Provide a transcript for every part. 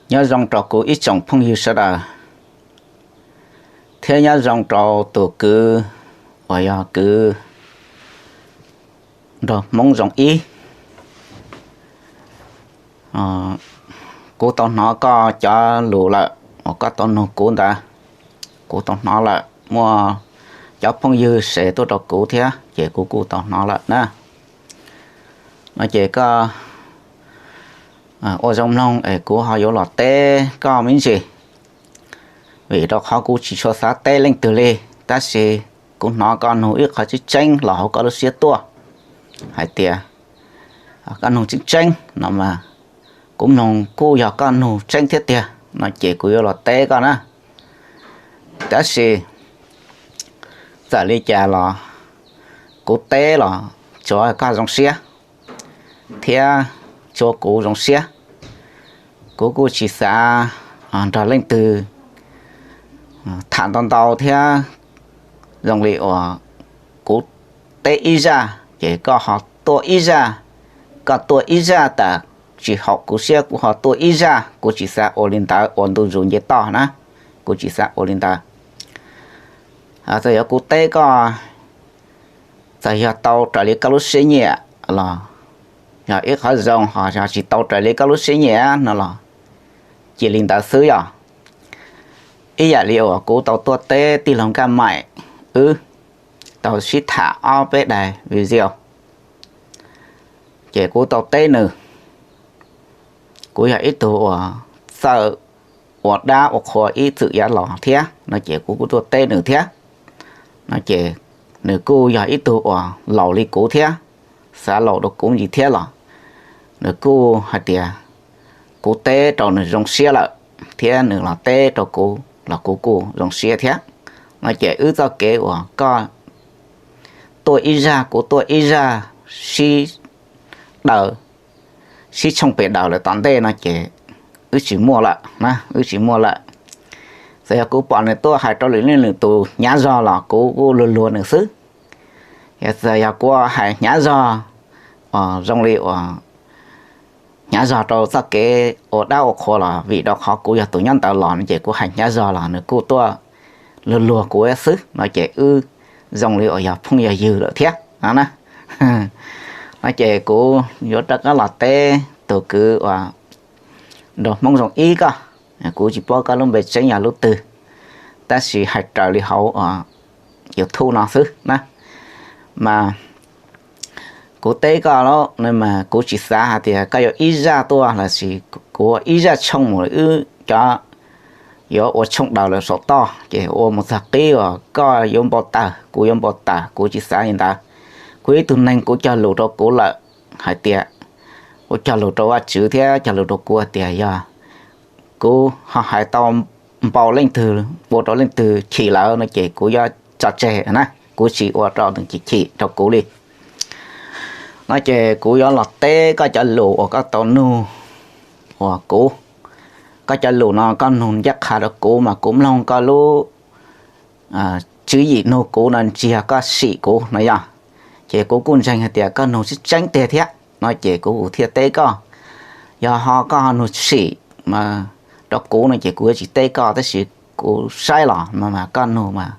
Nyob zoo rau kuv ib tsoom phooj ywg sawv daws, thiab nyob zoo rau tus kwv uas yog kwv nrog Hmoob Zoo Ib. Kuv tau hnov koj cov lus lawm uas koj tau nug kuv ntawd, kuv tau hnov lawm. Muaj cov phooj ywg se tuaj rau kuv thiab ces kuv kuj tau hnov lawm na. No ces koj ua zoo mloog es kuv ho yuav los teb koj me ntsis, vim rau qhov kuv tsis tshua xav teb leej twg li, tab sis kuv hnov koj nug ib qho tseeb tseeb los hauv koj lub siab tuaj hais tias koj nug tseeb tseeb no mas kuv mloog kuj yog koj nug tseeb thiab tiag, no ces kuv yuav los teb koj na. Tab sis txawm li cas los kuv teb los tsuav koj zoo siab thiab tsuav kuv zoo siab. Kuv kuj tsis xav nrog leej twg tham ntau ntau thiab zoo li uas kuv teb ib zaj ces koj ho tuaj ib zaj, koj tuaj ib zaj tas tsis haum kuv siab kuv ho tuaj ib zaj, kuv tsis xav ua li ntawd ua ntu zus nce toj na, kuv tsis xav ua li ntawd. Txawm yog kuv teb koj, txawm yog tau raws li koj lub siab nyiam los yog ib qhov zoo, ho yog tsis tau raws li koj lub siab nyiam no los cia li ntawd xwb yog. Ib yam li uas kuv tau tuaj teb tij laug Nkaj Maim, wb tau sib tham ob peb daim video, ces kuv tau teb nws, kuv yog ib tug uas txawj ua dab ua qhua ib txwm yav los thiab no ces kuv kuj tuaj teb nws thiab. No ces nws kuj yog ib tug uas laus li kuv thiab, xav laus dua kuv ntsis thiab los nws kuj hais tias kuv teb rau nws zoo siab lawm, thiab nws los teb rau kuv los kuv kuj zoo siab thiab. No ces wb txoj kev uas koj tuaj ib zaj kuv tuaj ib zaj, sib daws, sib tshooj pes daws lawm tom ntej no ces wb tsis muaj lawm na, wb tsis muaj lawm. Txawm yog kuv pom nws tuaj hais rau lwm leej lwm tus hnyav zog los kuv kuj luag luag nws xwb. Yog txawm yog kuv hais hnyav zog, zoo li uas hnyav zog rau txoj kev ua dab ua qhua los vim rau qhov kuv yog tus nyob ntawd los no ces kuv hais hnyav zog los nws kuj tuaj luag luag kuv xwb no ces wb zoo li uas yog phooj yog ywg lawm thiab no na. No ces kuv yuav rov qab los teb tus kwv uas nrog Hmoob Zoo Ib koj, kuv tsis paub koj lub npe tseeb yog lub twg, tab sis hais raws li hauv YouTube no xwb na. Mas kuv teb koj lawm no mas kuv tsis xav hais tias koj yuav ib zaj tuaj los sis kuv ua ib zaj tshooj mus wb cov yuav ua tshooj daws lawm saum toj ces ua mus txog qib uas koj yuav npau taws kuv yuav npau taws, kuv tsis xav li ntawd. Kuv ib tug neeg kuv cog lus rau kuv lawm hais tias, kuv cog lus rau Vajtswv thiab cog lus rau kuv hais tias yog kuv ho hais tau npau leej twg ua rau leej twg chim lawm no ces kuv yuav tso tseg na, kuv tsis ua rau nws chim chim rau kuv li. No ces kuv yuav los teb koj cov lus uas koj tau nug uas kuv, koj cov lus no koj nug ncaj qha rau kuv mas kuv mloog koj lub tswv yim nug kuv no tsis yog koj sim kuv no yog. Ces kuv kuj ntseeg hais tias koj nug tseeb tseeb tiag thiab no ces kuv thiaj teb koj. Yog ho koj nug sim rau kuv no ces kuv yuav tsis teb koj, tab sis kuv saib los no mas koj nug mas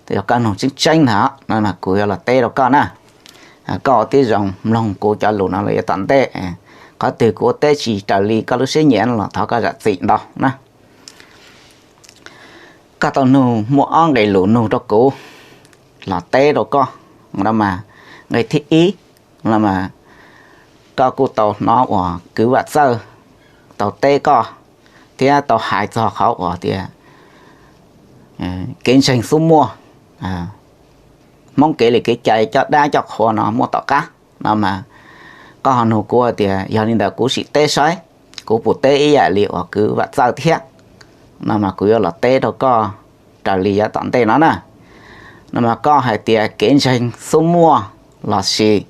yog koj nug tseeb tseeb ntag no mas kuv yuav los teb rau koj na. Koj ua tib zoo mloog kuv cov lus no los yav tom ntej, qhov twg kuv ua teb tsis raws li koj lub siab nyiam no los thov koj zam txim ntau na. Koj tau nug muaj ob nqe lus nug rau kuv los teb rau koj no mas, nqe thib ib no mas koj kuj tau hnov uas kwv Vam Txawj tau teb koj thiab tau hais txog qhov uas tias kev ntseeg xub muaj, Hmoob kev li kev cai coj dab coj qhua no muaj tom qab no mas koj ho nug kuv tias yog li ntawd kuv sim teb saib kuv puas teb ib yam li uas kwv Vam Txawj thiab no mas kuv yuav los teb rau koj raws li yav tom ntej no na. No mas koj hais tias kev ntseeg xub muaj los sis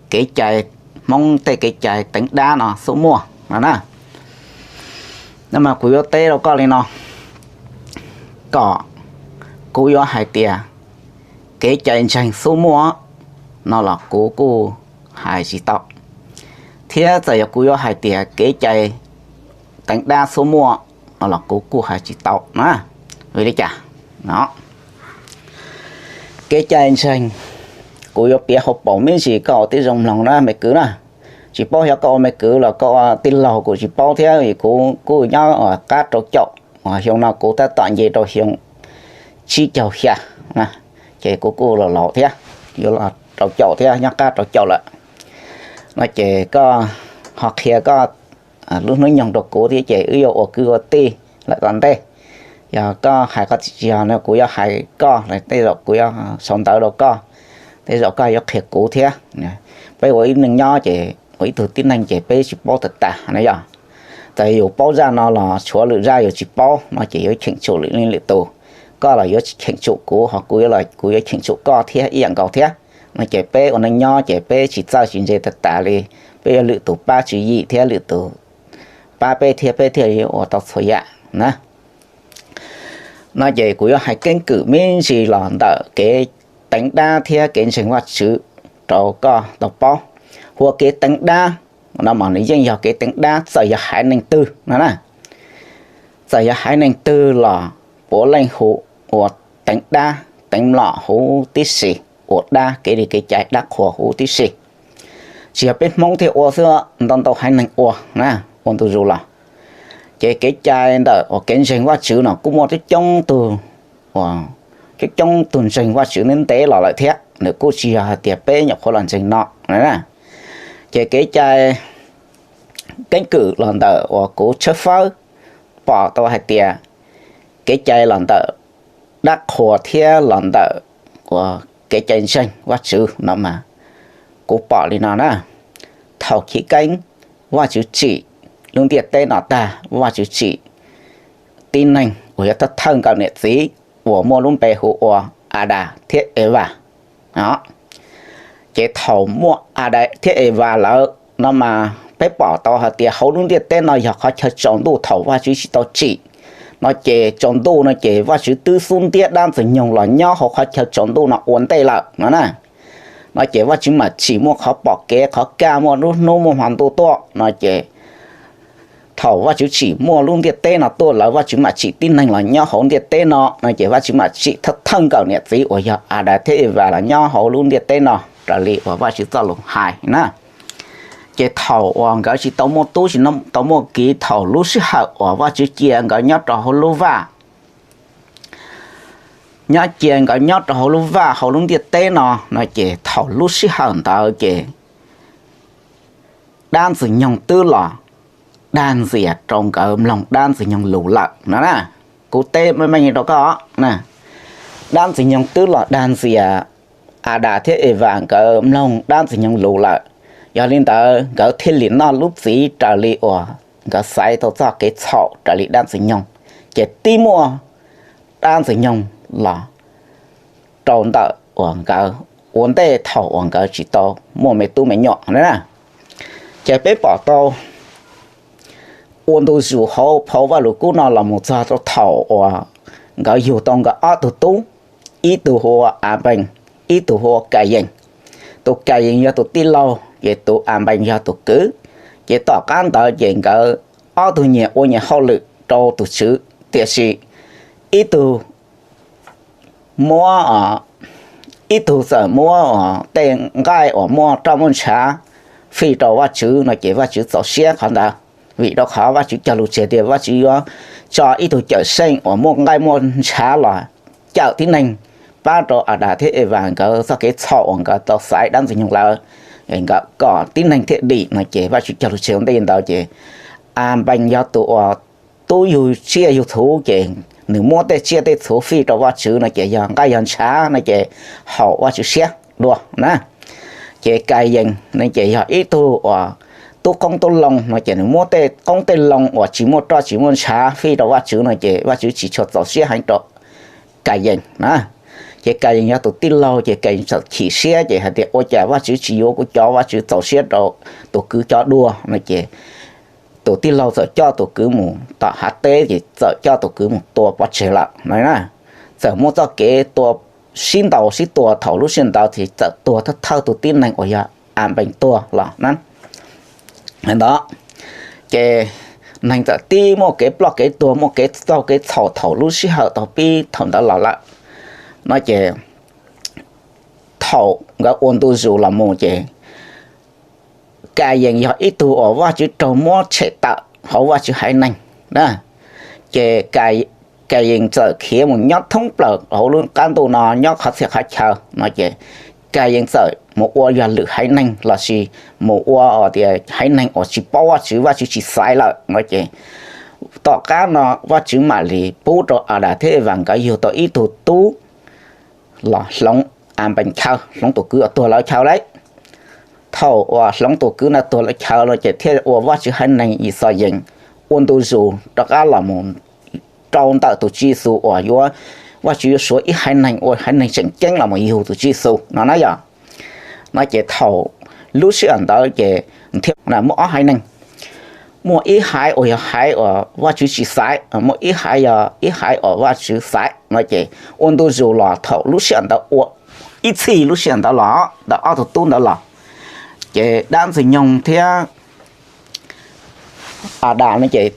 kev cai, Hmoob tej kev cai teev dab no xub muaj no na. No mas kuv yuav teb rau koj li no, kom kuv yuav hais tias kev cai ntseeg xub muaj no los kuv kuj hais tsis tau, thiab txawm yog kuv yuav hais tias kev cai teev dab xub muaj no los kuv kuj hais tsis tau na. Vim li cas no? Kev cai ntseeg, kuv yuav piav hauv paus me ntsis koj ua tib zoo mloog na me kwv na. Tsis paub xyov koj ua me kwv los koj ua tij laug kuv tsis paub thiab, kuv kuj nyob qab rau caum, xyoo no kuv tab tom nce rau xyoo tsib caug xya, ces kuv kuj los laus thiab, yuav rau caum thiab, nyob qab rau caum lawm. No ces koj ho qhia koj lub hnub nyoog rau kuv thiab ces wb yuav ua kwv ua tij lawm tom ntej. Yog koj hais qhov tsis yog no kuv yuav hais koj, tej zaum kuv yuav sau ntawv rau koj, tej zaum koj yuav qhia kuv thiab. Peb ua ib neeg nyob ces ua ib tug tib neeg ces peb tsis paub tag tas no yog. Txawm yus paub zaj no los tshuav lwm zaj yus tsis paub no ces yuav cheem tsum lwm leej lwm tus. Koj los yuav cheem tsum kuv, ho kuv los kuv yuav cheem tsum koj thiab ib yam nkaus thiab. No ces peb ua neej nyob ces peb tsis txawj tsis ntse tag tas li, peb yuav lwm tus pab tswv yim thiab lwm tus pab peb thiab peb thiaj li ua tau txhua yam na. No ces kuv yuav hais keeb kwm me ntsis los ntawm kev teev dab thiab kev ntseeg Vajtswv rau koj tau paub. Hu ua kev teev dab no mas nws yeej yog kev teev dab txawm yog haiv neeg twg no na. Txawm yog haiv neeg twg los puav leej hu ua teev dab teev mlom huv tib si, ua dab kev li kev cai dab qhuas huv tib si. Tsis yog peb Hmoob thiaj ua xwb, ntau ntau haiv neeg ua na, ua ntu zus los. Ces kev cai ntawm uas kev ntseeg Vajtswv no kuj muaj coob coob tug, coob coob tug ntseeg Vajtswv ntev ntev los lawm thiab, nws kuj tsis yog hais tias peb nyuam qhuav los ntseeg no. Ces kev cai keeb kwm los ntawm uas kuv tshawb fawb pom tau hais tias kev cai los ntawm dab qhuas thiab los ntawm uas kev cai ntseeg Vajtswv no mas kuv pom li no na. Thaum chiv keeb Vajtswv tsim lub ntiaj teb no tag, Vajtswv tsim tib neeg uas yog thawj thawj nkawm niam txiv uas muaj lub npe hu ua Adas thiab Evas. Ces thaum muaj Adas thiab Evas lawm no mas peb pom tau hais tias hauv lub ntiaj teb no yog qhov chaw tsaus ntuj thaum Vajtswv tsis tau tsim no ces tsaus ntuj no ces Vajtswv twb xub ntiab dab ntxwg nyoog los nyob hauv qhov chaw tsaus ntuj no ua ntej lawm no na. No ces Vajtswv mam tsim muaj qhov pom kev qhov kaj, muaj lub hnub muaj hmo ntuj tuaj no ces thaum Vajtswv tsim muaj lub ntiaj teb no tuaj lawm Vajtswv mam tsim tib neeg los nyob hauv ntiaj teb no no ces Vajtswv mam tsim thawj thawj nkawm niam txiv uas yog Adas thiab Evas los nyob hauv lub ntiaj teb no raws li uas Vajtswv txoj lus hais na. Ces thaum uas nkawd tsis tau muaj tub tsis tau muaj kiv, thaum lub sij hawm uas Vajtswv cia nkawd nyob rau hauv lub vaj, nyob cia nkawd nyob rau hauv lub vaj hauv lub ntiaj teb no no ces thaum lub sij hawm ntawd ces dab ntxwg nyoog twb los dag ntxias rau nkawd mloog dab ntxwg nyoog lus lawm no na. Kuv teb meej meej rau koj, dab ntxwg nyoog twb los dag ntxias Adas thiab Evas nkawd mloog dab ntxwg nyoog lus lawm, yog li ntawd nkawd thiaj li noj lub txiv raws li uas nkawd xaiv tau txoj kev txhaum raws li dab ntxwg nyoog, ces tib muaj dab ntxwg nyoog los rau ntawm uas nkawd ua ntej thaum uas nkawd tsis tau muaj me tub me nyuam na. Ces peb pom tau ua ntu zus hauv phau Vajluskub no los mus txog rau thaum uas nkawd yug tau nkawd ob tug tub, ib tug hu ua Anpees, ib tug hu ua Kayees. Tus Kayees yog tus tij laug ces tus Anpees yog tus kwv. Ces tom qab ntawd ces nkawd ob tug nyias ua nyias hauj lwm rau tus Tswv, tiam sis ib tug muab, ib tug txawm muab tej nqaij uas muaj roj muaj ntshav fij rau Vajtswv no ces Vajtswv txaus siab qhov ntawd, vim rau qhov Vajtswv cog lus tseg tias Vajtswv yuav tso ib tug cawm seej uas muaj nqaij muaj ntshav los cawm tib neeg, pab rau Adas thiab Evas nkawd txoj kev txhaum uas nkawd tau xaiv dab ntxwg nyoog lawm, nkawd kom tib neeg thiaj dim no ces Vajtswv cog lus tseg ua ntej ntawd ces Anpees yog tus uas tub yug tsiaj yug txhuv ces nws muab tej tsiaj tej txhuv fij rau Vajtswv no ces yog nqaij yog ntshav no ces haum Vajtswv siab dua na. Ces Kayees no ces yog ib tug uas tub qoob tub loo no ces nws muab tej qoob tej loo uas tsis muaj roj tsis muaj ntshav fij rau Vajtswv no ces Vajtswv tsis tshua txaus siab heev rau Kayees na. Ces Kayees yog tus tij laug ces Kayees txawm chim siab ces hais tias ua cas Vajtswv tsis yuav kuv cov, Vajtswv txaus siab rau tus kwv cov dua no ces tus tij laug txawm coj tus kwv mus tom hav teb ces txawm coj tus kwv mus tua pov tseg lawm no na. Txawm muaj txoj kev tua sib ntaus sib tua thaum lub sij hawm ntawd ces txawm tuag thawj thawj tus tib neeg uas yog Anpees tuag los na. Ntawd ces neeg txawm tib muaj kev ploj kev tuag, muaj kev txaug kev txhaum thaum lub sij hawm thaum pib thaum ntawd los lawm. No ces thaum nkawd ua ntu zus los mus ces Kas Yees yog ib tug uas Vajtswv raug muab tshem tawm hauv Vajtswv haiv neeg na. Ces Kas Yees txawm khiav mus nyob thoob plaws hauv lub qab ntuj no, nyob qhov txhia qhov chaw no ces Kas Yees txawm mus ua yog lwm haiv neeg lossis mus ua tias haiv neeg uas tsis paub Vajtswv, Vajtswv tsis xaiv lawm no ces tom qab no Vajtswv mam li pub rau Adas thiab Evas nkawd yug tau ib tug tub los hloov Anpees chaw, hloov tus kwv uas tuag lawv chaw lauj. Thaum uas hloov tus kwv no tuag lawv chaw no ces thiaj ua Vajtswv haiv neeg Yixalayees ua ntu zus rov qab los mus rau ntawm tus Tswv Yexus uas yuav, Vajtswv yuav suav ib haiv neeg ua haiv neeg tseem ceeb los mus yug tus Tswv Yexus no na yog. No ces thaum lub sij hawm ntawd ces thiaj muaj ob haiv neeg, muaj ib haiv uas yog haiv uas Vajtswv tsis xaiv, muaj ib haiv yog ib haiv uas Vajtswv xaiv no ces ua ntu zus los thaum lub sij hawm ntawd ua ib txhij lub sij hawm ntawd los ntawm ob tug tub ntawd los ces dab ntxwg nyoog thiab Adas no ces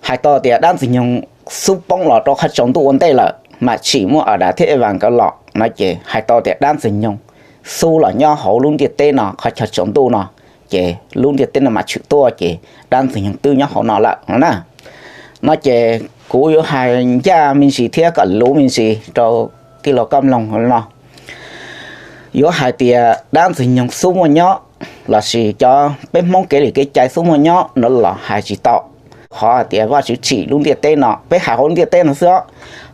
hais tau tias dab ntxwg nyoog xub poob los rau qhov tsaus ntuj ua ntej lawm mas tsim muaj Adas thiab Evas nkawd los no ces hais tau tias dab ntxwg nyoog xub los nyob hauv lub ntiaj teb no qhov chaw tsaus ntuj no ces lub ntiaj teb no mas tshwm tuaj ces dab ntxwg nyoog twb nyob hauv no lawm no na. No ces kuv yuav hais ncaj me ntsis thiab kom luv me ntsis rau tij laug koj mloog no. Yuav hais tias dab ntxwg nyoog xub muaj nyob lossis cov peb Hmoob kev li kev cai xub muaj nyob no los hais tsis tau. Qhov hais tias Vajtswv tsim lub ntiaj teb no, peb hais hauv lub ntiaj teb no xwb,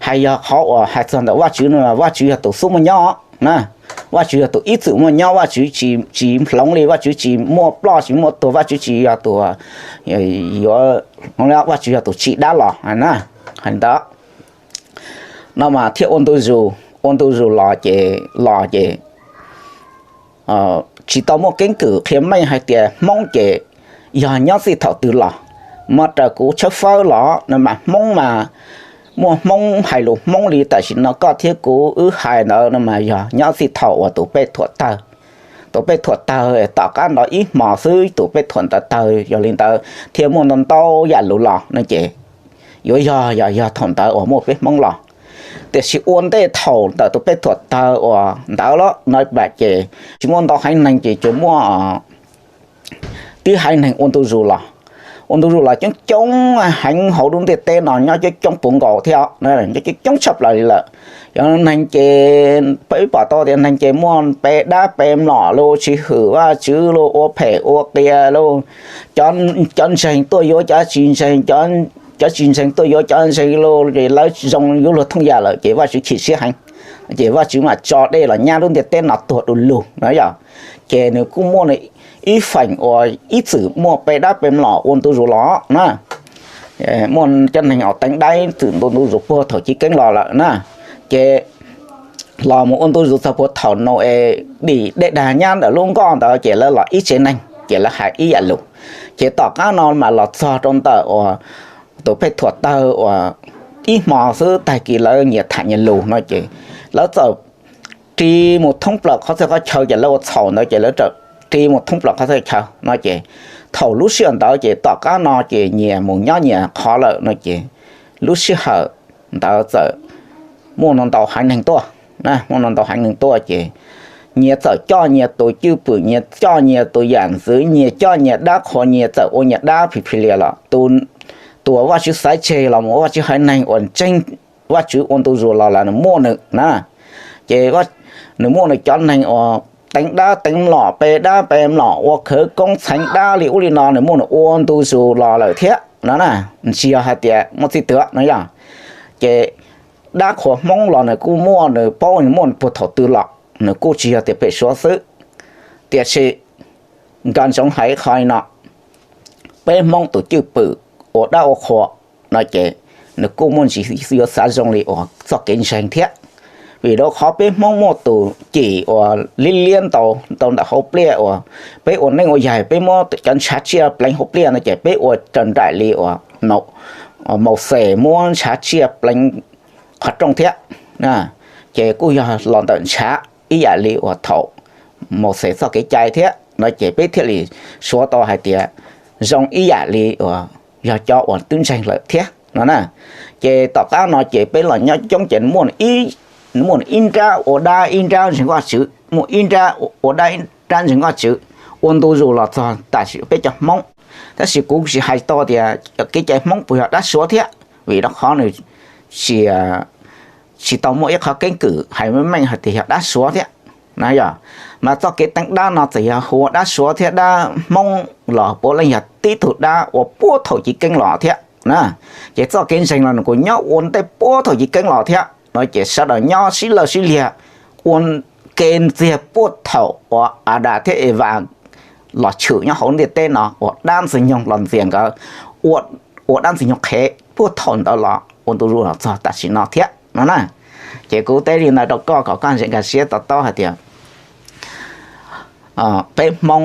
hais yog qhov uas hais txog ntawm Vajtswv no, Vajtswv yog tus xub muaj nyob na. Vajtswv yog tus ib txwm muaj nyob, Vajtswv tsis hloov li, Vajtswv tsis muaj ploj tsis muaj tuag, Vajtswv tsis yog tus yuav, Vajtswv yog tus tsim dab los na. Hais ntawd no mas thiaj ua ntu zus, ua ntu zus los ces, los ces tsis tau muaj keeb kwm qhia meej hais tias Hmoob ces yog nyob txij thaum twg los. Mas raws kuv tshawb fawb los no mas Hmoob mas muaj Hmoob hais lus Hmoob li tam sim no koj thiab kuv wb hais ntawd no mas yog nyob txij thaum uas tus Pej Thuam tawg. Tus Pej Thuam tawg tom qab no ib hmos xwb tus Pej Thuam ntawd tawg, yog li ntawd thiaj muaj ntau ntau yam lus los no ces yuav yog, yog, yog thaum ntawd uas muaj peb Hmoob los. Tiam sis ua ntej thaum ntawm tus Pej Thuam tawg uas ntawd los no ces tsis muaj ntau haiv neeg ces tsuas muaj tib haiv neeg ua ntu zus los. Ua ntu zus los coob coob heev hauv lub ntiaj teb no nyob coob coob puv nkaus thiab, coob coob tshaj plaws li lawm. Cov neeg ces peb pom tau tias neeg ces muaj pe dab pe mlom los tsis hwm Vajtswv los ua phem ua qias los, cov ntseeg tuaj yuav cov tsis ntseeg, cov tsis ntseeg tuaj yuav cov ntseeg los lawv zoo yuav luag thooj yam lawm ces Vajtswv chim siab heev. Ces Vajtswv mam tso dej los nyab lub ntiaj teb no tuag du lug no yog. Ces nws kuj muaj ib feem uas ib txwm muaj pe dab pe mlom ua ntu zus los na. Muaj cov neeg uas teev dab txwm ntu ntu zus puag thaum chiv keeb los lawm na. Ces los mus ua ntu zus txog puag thaum Nau-es dim dej dag nyab ntawm lub nkoj ntawd ces lawv los ib tsev neeg ces lawv hais ib yam lus. Ces tom qab no mas los txog rau ntawm uas tus Pej Thuam tawg uas ib hmo xwb tag kis lawv nyias tham nyias lus no ces lawv txawm ris mus thoob plaws qhov txhia qhov chaw ces lawv ua txhaum ntawd ces lawv txawm ris mus thoob plaws qhov txhia chaw no ces thaum lub sij hawm ntawd ces tom qab no ces nyias mus nyob nyias qhov lawm no ces lub sij hawm ntawd txawm muaj ntau ntau haiv neeg tuaj, muaj ntau ntau haiv neeg tuaj ces nyias txawm coj nyias tus cwj pwm, nyias coj nyias tus yam ntxwv, nyias coj nyias dab qhuas, nyias txawm ua nyias dab phim phim lias los. Tus uas Vajtswv xaiv tseg los mus ua Vajtswv haiv neeg uas ntseeg Vajtswv ua ntu zus los lawm nws muaj nws na. Ces nws muaj nws cov neeg uas teev dab teev mlom, pe dab pe mlom, ua khawv koob txheev dab li ub li no, nws muaj nws ua ntu zus los lawm thiab no na. Tsis yog hais tias muaj txij twg no yog. Ces dab qhuas Hmoob los nws kuj muaj, nws paub nws muaj puag thaum twg los, nws kuj tsis yog tias pem Suav xwb. Tiam sis nco ntsoov hais qhov no, peb Hmoob tus cwj pwm ua dab ua qhua no ces nws kuj muaj ntsis yuav xav zoo li uas txoj kev ntseeg thiab. Vim rau qhov peb Hmoob muaj tus cim uas liab liab ntau ntau ntawm hauv pliaj uas peb ua neej ua yaig peb muab cov ntshav tsiaj pleev hauv pliaj no ces peb ua raws nraim li uas Mauxes muab ntshav tsiaj pleev qhov rooj thiab. Ces kuj yog los ntawm ntshav ib yam li uas thaum Mauxes txoj kev cai thiab no ces peb thiaj li suav tau hais tias zoo ib yam li uas yog cov uas twb ntseeg lawm thiab no na. Ces tom qab no ces peb los nyob coob ces muaj ib nrab ua dab ib nrab ntseeg Vajtswv, muaj ib nrab ua dab ib nrab ntseeg Vajtswv, ua ntu zus los txog tam sim peb cov Hmoob. Tab sis kuv tsis hais tau tias kev cai Hmoob puas yog dab suav thiab, vim rau qhov nws tsis tsis tau muaj ib qhov keeb kwm hais meej meej hais tias yog dab suav thiab na yog. Mas txoj kev teev dab no txawm yog hu ua dab suav thiab dab Hmoob los puav leej yog tib tug dab uas puag thaum chiv keeb los thiab na. Ces txoj kev ntseeg los nws kuj nyob ua ntej puag thaum chiv keeb los thiab no ces sawv daws nyob sib lawj sib liag ua ke ntxiag puag thaum uas Adas thiab Evas los tshwm nyob hauv ntiaj teb no uas dab ntxwg nyoog los ntxias nkawd ua dab ntxwg nyoog qhev puag thaum ntawd los ua ntu zus los txog tam sim no thiab no na. Ces kuv teb li ntawd rau koj kom koj ntseeg nkag siab to taub hais tias peb Hmoob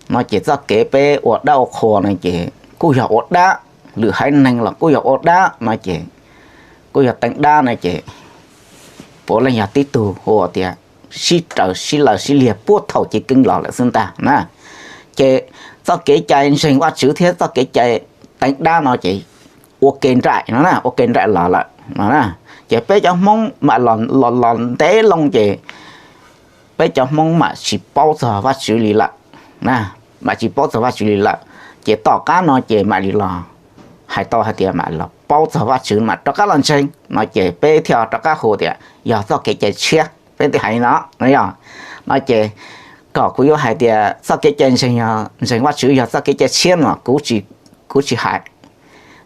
no ces txoj kev peb ua dab ua qhua no ces kuj yog ua dab, lwm haiv neeg los kuj yog ua dab no ces kuj yog teev dab no ces puav leej yog tib tug hu tias sib raws sib lawj sib liag puag thaum chiv keeb los lawm xwb ntag na. Ces txoj kev cai ntseeg Vajtswv thiab txoj kev cai teev dab no ces ua ke nraim no na, ua ke nraim los lawm no na. Ces peb cov Hmoob mam los los ntev loo ces peb cov Hmoob mam tsis paub txog Vajtswv li lawm, mam tsis paub txog Vajtswv li lawm. Ces tom qab no ces mam li los hais tau hais tias mam los paub txog Vajtswv mam rov qab los ntseeg no ces peb thiaj rov qab hu tias yog txoj kev cai tshiab, peb thiaj hais li no no yog. No ces kom kuv yuav hais tias txoj kev cai ntseeg, ntseeg Vajtswv yog txoj kev cai tshiab no kuv tsis hais,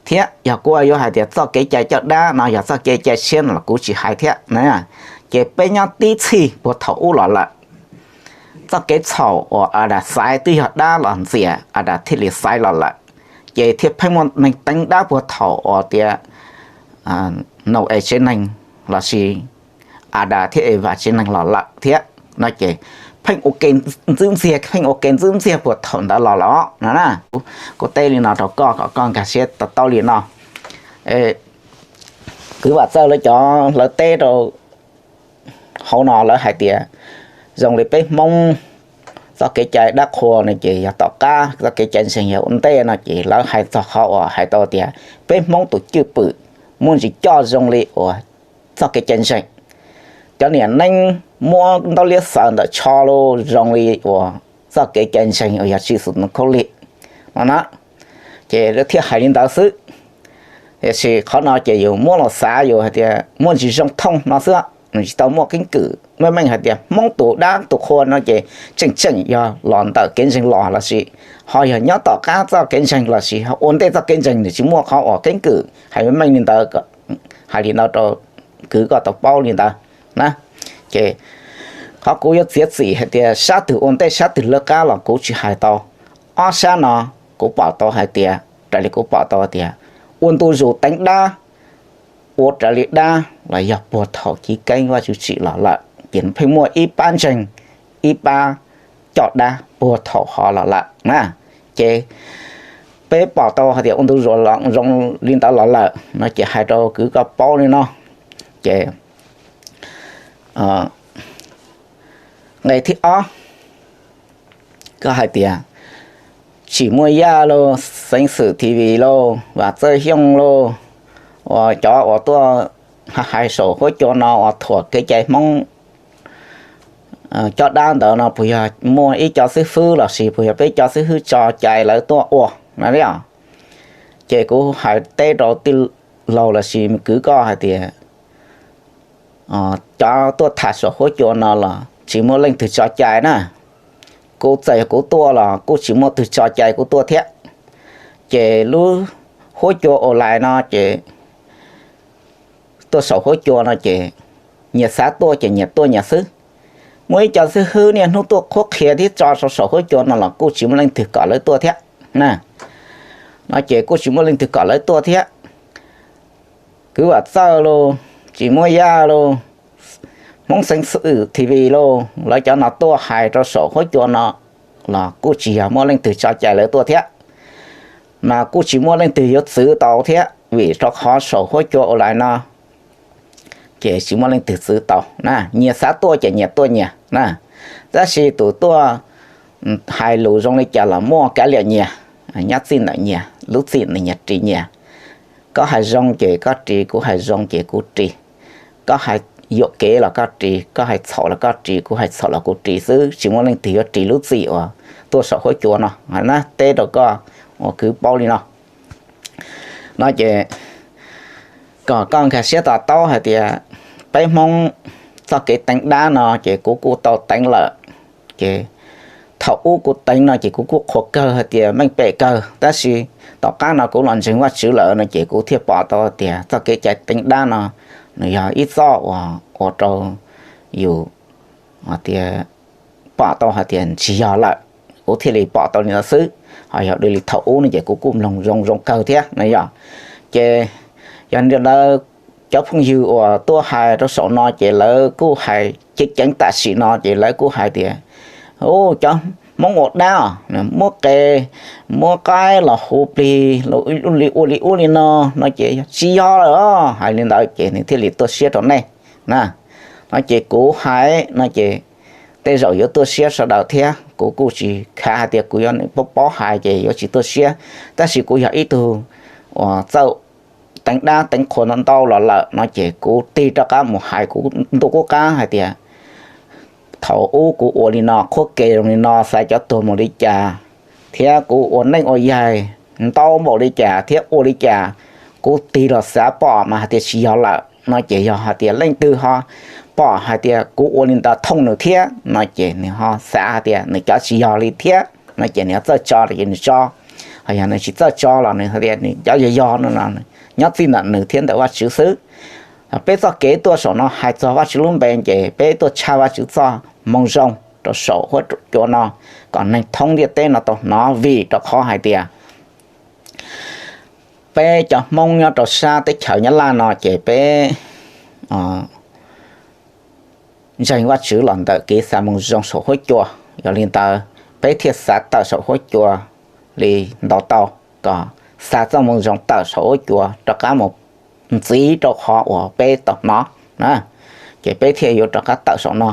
thiab yog kuv yuav hais tias txoj kev cai coj dab no yog txoj kev cai tshiab no los kuv tsis hais thiab na. Ces peb nyob tib txhij puag thaum ub los lawm, txoj kev txhaum uas Adas xaiv twb yog dab los ntxias Adas thiaj li xaiv los lawm, ces thiaj pheej muaj neeg teev dab puag thaum uas tias Nau-es tsev neeg lossis Adas thiab Evas tsev neeg los lawm thiab no ces pheej ua ke ntxwb ntxiag, pheej ua ke ntxwb ntxiag puag thaum ntawd los los no na. Kuv teb li no rau koj kom koj nkag siab to taub li no. Kwv Vam Txawj lawv cov hlawv teb rau hauv no lawv hais tias zoo li peb Hmoob txoj kev cai dab qhua no ces yog tom qab, txoj kev cai ntseeg yog ua ntej no ces lawv hais txog qhov uas hais tau tias peb Hmoob tus cwj pwm muaj ntsis coj zoo li uas txoj kev cai ntseeg. Cov niam neeb muab ntaub liab xaws ntawm tsho los zoo li uas txoj kev cai ntseeg uas yog tsis xum khaub lig no na. Ces lawv thiaj hais li ntawd xwb. Tiam sis qhov no ces yus muab los xav yus hais tias muaj ntsis zoo thooj no xwb, nws tsis tau muaj keeb kwm meej meej hais tias Hmoob tus dab tus qhua no ces tseem tseem yog los ntawm kev ntseeg los lossis ho yog nyob tom qab txoj kev ntseeg lossis ho ua ntej txoj kev ntseeg, nws tsis muaj qhov uas keeb kwm hais meej meej li ntawd. Hais li no rau kwv koj tau paub li ntawd na. Ces qhov kuv yuav txiav txim hais tias sab twg ua ntej sab twg lawv qab los kuv tsis hais tau. Ob sab no kuv pom tau hais tias, raws li kuv pom tau hais tias ua ntu zus teev dab, ua raws li dab los yog puag thaum chiv keeb Vajtswv tsim los lawm ces pheej muaj ib pab ntseeg, ib pab coj dab puag thaum hov los lawm na. Ces peb pom tau hais tias ua ntu zus zoo li ntawd los lawm no ces hais rau kwv koj paub li no. Ces nqe thib ob, koj hais tias Tsim Muaj Yaj lauj, Xeev Xwm T V lauj, Vam Txawj Xyooj lauj, uas cov uas tuaj hais saum huab cua no uas thuam kev cai Hmoob coj dab ntawd no puas yog muaj ib co xib fwb lossis puas yog peb cov xib fwb tso cai lawv tuaj ua no li os? Ces kuv hais teb rau tij laug lossis kwv koj hais tias cov tuaj tham saum huab cua no los tsis muaj leej twg tso cai na. Kuv txawm yog kuv tuaj los kuj tsis muaj twg tso cai kuv tuaj thiab. Ces lub huab cua online no ces tuaj saum huab cua no ces nyias xav tuaj ces nyias tuaj nyias xwb. Muaj ib co xib fwb niaj hnub tuaj qhuab qhia thiab tso rau saum huab cua no los kuj tsis muaj leej twg kom lawv tuaj thiab na. No ces kuj tsis muaj leej twg kom lawv tuaj thiab. Kwv Vam Txawj lauj, Tsim Muaj Yaj lauj, Hmoob Xeev Xwm T V lauj, lawv cov no tuaj hais rau saum huab cua no los kuj tsis yog muaj leej twg tso cai lawv tuaj thiab. Mas kuj tsis muaj leej twg yuav txwv tau thiab vim rau qhov saum huab cua online no ces tsis muaj leej twg txwv tau na, nyias xav tuaj ces nyias tuaj nyias na. Tab sis tus tuaj hais lus zoo li cas los muaj kav liam nyias, nyob txij ntawm nyias. lub txim nws nyias ris nyias. Koj hais zoo ces koj ris, kuv hais zoo ces kuv ris. Koj hais yuam kev los koj ris, koj hais txhaum los koj ris, kuv hais txhaum los kuv ris xwb, tsis muaj leej twg yuav ris lub txim uas tuaj saum huab cua no na, teb rau koj uas kwv paub li no. No ces kom koj nkag siab to taub hais tias peb Hmoob txoj kev teev dab no ces kuv kuj tau teev lawm. Ces thaum ub kuv teev no ces kuv kuj qhuas kawg hais tias meej pem kawg, tab sis tom qab no kuv los ntseeg Vajtswv lawm no ces kuv thiaj pom tau tias txoj kev cai teev dab no nws yog ib txoj uas ua rau yus tias pom tau hais tias tsis yog lawm. Kuv thiaj li pom tau li ntawd xwb, ho yog li thaum ub no ces kuv kuj mloog zoo zoo kawg thiab no yog. Ces yog li ntawd cov phooj ywg uas tuaj hais rau saum no ces lawv kuj hais ceev ceev tam sim no ces lawv kuj hais tias, u, cov Hmoob ua dab os, muab qe muab qaib los hu plig li ua li ub li no, no ces tsis yog lawm os. Hais li ntawd ces nws thiaj li tuaj siab rau nej na. No ces kuv hais no ces tej zaum yuav tuaj siab sawv daws thiab, kuv kuj tsis khav hais tias kuv yuav paub paub hais ces yuav tsis tuaj siab, tab sis kuv yog ib tug uas txawj teev dab teev qhua ntau ntau los lawm no ces kuv tig rov qab mus hais kuv ntuj qub qab hais tias thaum ub kuv ua li no, qhuab ke zoo li no, xaiv cov tuag mus li cas, thiab kuv ua neej ua yaig ntau npaum li cas thiab ua li cas, kuv tig los xav pom mas hais tias tsis yog lawm no ces yog hais tias leej twg ho pom hais tias kuv ua li ntawd thooj nws thiab no ces nws ho xav hais tias nws cov tsis yog li thiab no ces nws ho txawj tso los ces nws tso, ho yog nws tsis txawj tso los nws hais tias nws cov yog yog no, nyob txij ntawm nws thiab ntawm Vajtswv xwb. Peb txoj kev tuaj saum no hais txog Vajtswv lub npe ces peb tuaj tshaj Vajtswv txoj moo zoo rau saum huab cua no kom neeg thoob ntiaj teb no tau hnov, vim rau qhov hais tias peb cov Hmoob nyob rau sab teb chaws Nyab Laj no ces peb ntseeg Vajtswv los ntawm kev xa moo zoo saum huab cua. Yog li ntawd peb thiaj xav tawm saum huab cua li ntau tau, kom xa txoj moo zoo tawm saum huab cua rov qab mus ntxiv rau qhov uas peb tau hnov na. Ces peb thiaj yuav rov qab tawm saum no.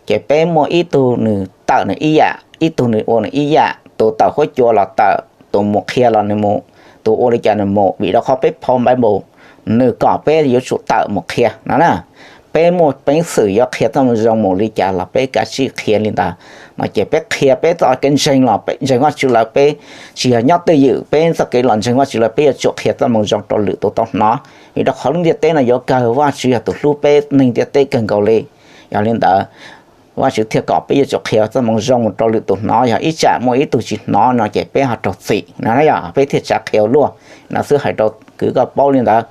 Ces peb muaj ib tug nws tawm nws ib yam, ib tug nws ua nws ib yam, tus tawm huab cua los tawm, tus mus qhia los nws mus, tus ua li cas nws mus, vim rau qhov peb phau Npaiv Npus nws kom peb yuav tsum tawm mus qhia no na. Peb muaj peev xwm yuav qhia txoj moo zoo mus li cas los peb kav tsij qhia li ntawd no. Ces peb qhia peb txoj kev ntseeg los peb ntseeg Vajtswv lawm, peb tsis yog nyob twj ywm, peb txoj kev los ntseeg Vajtswv lawm peb yuav tsum qhia txoj moo zoo rau lwm tus tau hnov. Vim rau qhov lub ntiaj teb no yuav kawg Vajtswv yog tus hlub peb neeg ntiaj teb kawg nkaus li. Yog li ntawd Vajtswv thiaj kom peb yuav tsum qhia txoj moo zoo mus rau lwm tus hnov, yog ib tsam muaj ib tug tsis hnov no ces peb ho raug txim no, yog peb thiaj tsav qhia ua luaj no xwb. Hais rau kwv koj paub li ntawd,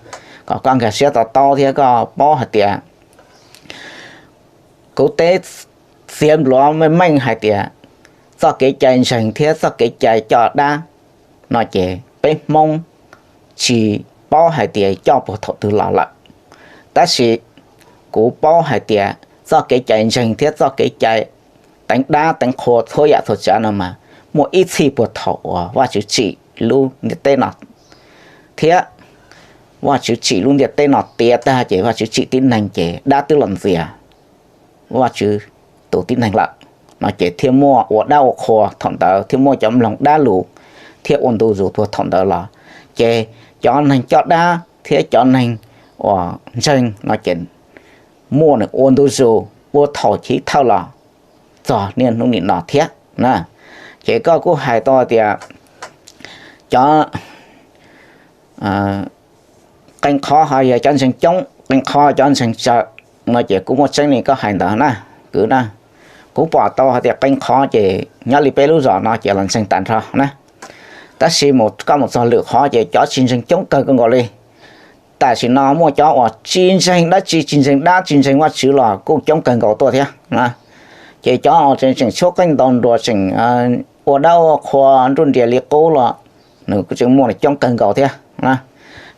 kom koj nkag siab to taub thiab koj paub hais tias kuv teb txiav npluav meej meej hais tias txoj kev cai ntseeg thiab txoj kev cai coj dab no ces peb Hmoob tsis paub hais tias coj puag thaum twg los lawm. Tab sis kuv paub hais tias txoj kev cai ntseeg thiab txoj kev cai teev dab teev qhua txhua yam txhua tsav no mas muaj ib txhij puag thaum uas Vajtswv tsim lub ntiaj teb no thiab Vajtswv tsim lub ntiaj teb no tiav tag ces Vajtswv tsim tib neeg ces dab twb los ntxias Vajtswv tus tib neeg lawm no ces thiaj muaj ua dab ua qhua thaum ntawd, thiaj muaj cov mloog dab lus thiab ua ntu zus puag thaum ntawd los. Ces cov neeg coj dab thiab cov neeg uas ntseeg no ces muaj nws ua ntu zus puag thaum chiv thawj los txog niaj hnub nim no thiab na. Ces koj kuj hais tau tias cov qee qhov ho yog cov ntseeg coob, qee qhov cov ntseeg tsawg no ces kuj muaj tseeb li koj hais ntawd na, kwv na. Kuv pom tau hais tias qee qhov ces nyob li peb lub zos no ces los ntseeg tag nrho na. Tab sis mus koj mus txog lwm qhov ces cov tsis ntseeg coob kawg nkaus li. Tam sim no muaj cov uas tsis ntseeg dab tsi, tsis ntseeg dab tsis ntseeg Vajtswv los kuj coob kawg nkaus tuaj thiab. Ces cov uas tseem tseem tshuab qeej ntaus nruas tseem ua dab ua qhua nruj nrias li qub los nws kuj tseem muaj coob kawg nkaus thiab.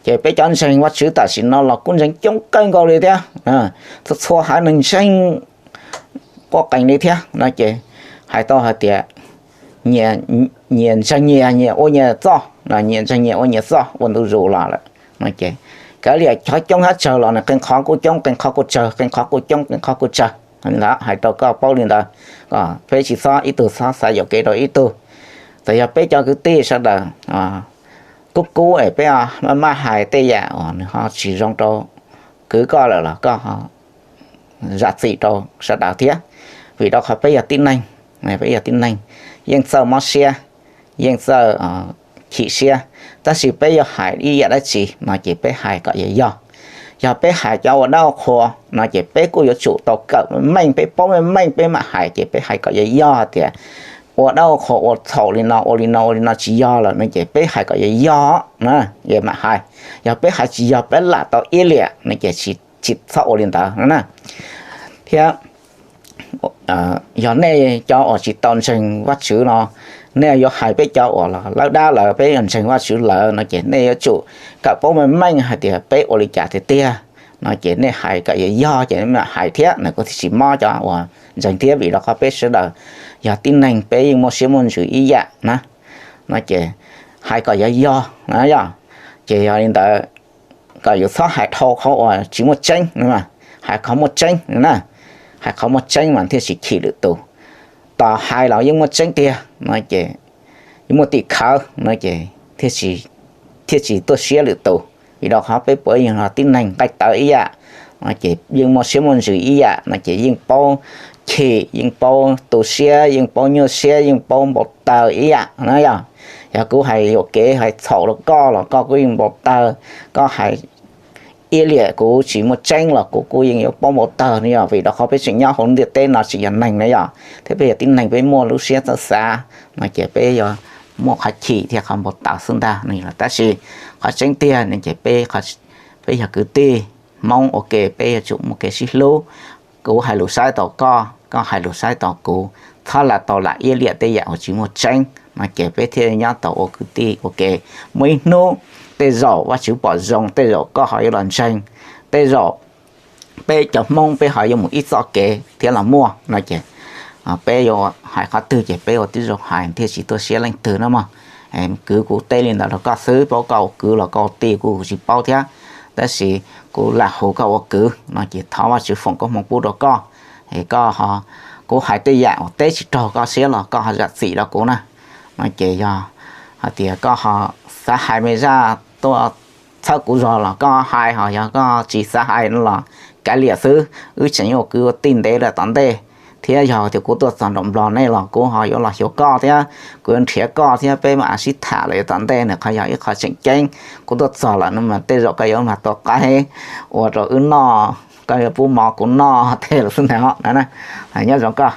Ces peb cov ntseeg Vajtswv tam sim no los kuj ntseeg coob kawg nkaus li thiab. Txhua txhua haiv neeg ntseeg quaj qees li thiab no ces hais tau hais tias nyias ntseeg nyias, nyias ua nyias txoj, nyias ntseeg nyias ua nyias txoj ua ntu zus los lawm. Kav liam cov coob thiab tsawg los nws qee qhov kuj coob, qee qhov kuj tsawg, qee qhov kuj coob, qee qhov kuj tsawg. Hais rau koj paub li ntawd, peb tsis txhob ib tug txhob xav yuam kev rau ib tug. Txawm yog peb cov kwv tij sawv daws kub kub es peb maj maj hais tej yam uas nws ho tsis zoo rau kwv koj lawm los koj zam txim rau sawv daws thiab. Vim rau qhov peb yog tib neeg, peb yog tib neeg, yeej txawj mob siab, yeej txawj chim siab, tab sis peb yuav hais ib yam dab tsi no ces peb hais kom yog yog. Yog peb hais cov ua dab ua qhua no ces peb kuj yuav tsum tau kawm meej meej, peb paub meej meej peb mam hais, ces peb hais kom yog yog tias ua dab ua qhua ua txhaum li no ua li no ua li no tsis yog lawm no ces peb hais kom yog yog na, mam hais. Yog peb hais tsis yog peb lam tau iab liam no ces tsis txhob ua li ntawd na. Thiab yog nej cov uas tsis tau ntseeg Vajtswv no, nej yuav hais peb cov uas lawb dab lawm peb yuav ntseeg Vajtswv lawm no ces nej yuav tsum kawm paub meej meej hais tias peb ua li cas tiag tiag no ces nej hais kom yog yog ces nej mam hais thiab na, kuv thiaj tsis mob cov uas ntseeg thiab. Vim rau qhov peb sawv daws yog tib neeg peb yeej muaj siab muaj ntsws ib yam na, no ces hais kom yog yog na yog. Ces yog li ntawd kom yus txhob hais dhau qhov uas tsis muaj tseeb, hais qhov muaj tseeb na, hais qhov muaj tseeb mas thiaj tsis chim lwm tus. Tos hais los yeej muaj tseeb tiag no ces, yeej muaj tim khawv no ces thiaj tsis tuaj siab lwm tus. Vim rau qhov peb puav leej yog tib neeg nqaij tawv ib yam no ces yeej muaj siab muaj ntsws ib yam no ces yeej paub chim, yeej paub tu siab, yeej paub nyuaj siab, yeej paub npau taws ib yam na yog. Yog kuv hais yuam kev hais txhaum rau koj los koj kuj yeej npau taws, koj hais iab liam kuv tsis muaj tseeb los kuv kuj yeej yuav paub npau taws no yog. Vim rau qhov peb tseem nyob hauv ntiaj teb no tseem yog neeg na yog, thiab peb yog tib neeg peb muaj lub siab txawj xav no ces peb yuav muaj qhov chim thiab qhov npau taws xwb ntag no. Tab sis qhov tseeb tiag no ces peb, peb yog kwv tij Hmoob ua ke peb yuav tsum muaj kev sib hlub. Kuv hais lus saib tau koj, koj hais lus saib tau kuv, txhob lam tau lam iab liam tej yam uas tsis muaj tseeb no ces peb thiaj nyob tau ua kwv tij ua ke. Muaj ib hnub tej zaum Vajtswv pom zoo tej zaum koj ho yuav los ntseeg, tej zaum peb cov Hmoob peb ho yuav mus ib txoj kev thiab los muaj no ces peb yuav hais qhov twg ces peb ua tib zoo hais thiaj tsis tuaj siab leej twg no mog. Kwv, kuv teb li ntawd rau koj xwb, paub koj ua kwv los koj ua tij kuv tsis paub thiab, tab sis kuv lam hu koj ua kwv no ces thov Vajtswv foom koob hmoov pub rau koj. Es koj, kuv hais tej yam uas teb tsis raug koj siab los koj ho zam txim rau kuv na. No ces yog hais tias koj ho xav hais me zaj tuaj txhawb kuv zog los koj hais, ho yog koj tsis xav hais no los kav liam xwb, wb tseem yuav ua kwv ua tij ntev lawm tom ntej. Thiab yog tias kuv tuaj txog nram Nplog nej los kuv ho yuav los xyuas koj thiab kuv yuav nrhiav koj thiab peb mam sib tham lawm yav tom ntej na. Qhov yog ib qho tseem ceeb, kuv tuaj txog lawm no mas tej zaum koj yuav mag tua qaib ua rau wb noj, koj yuav pub mov kuv noj tej lus xwb ntag na. Nyob zoo koj.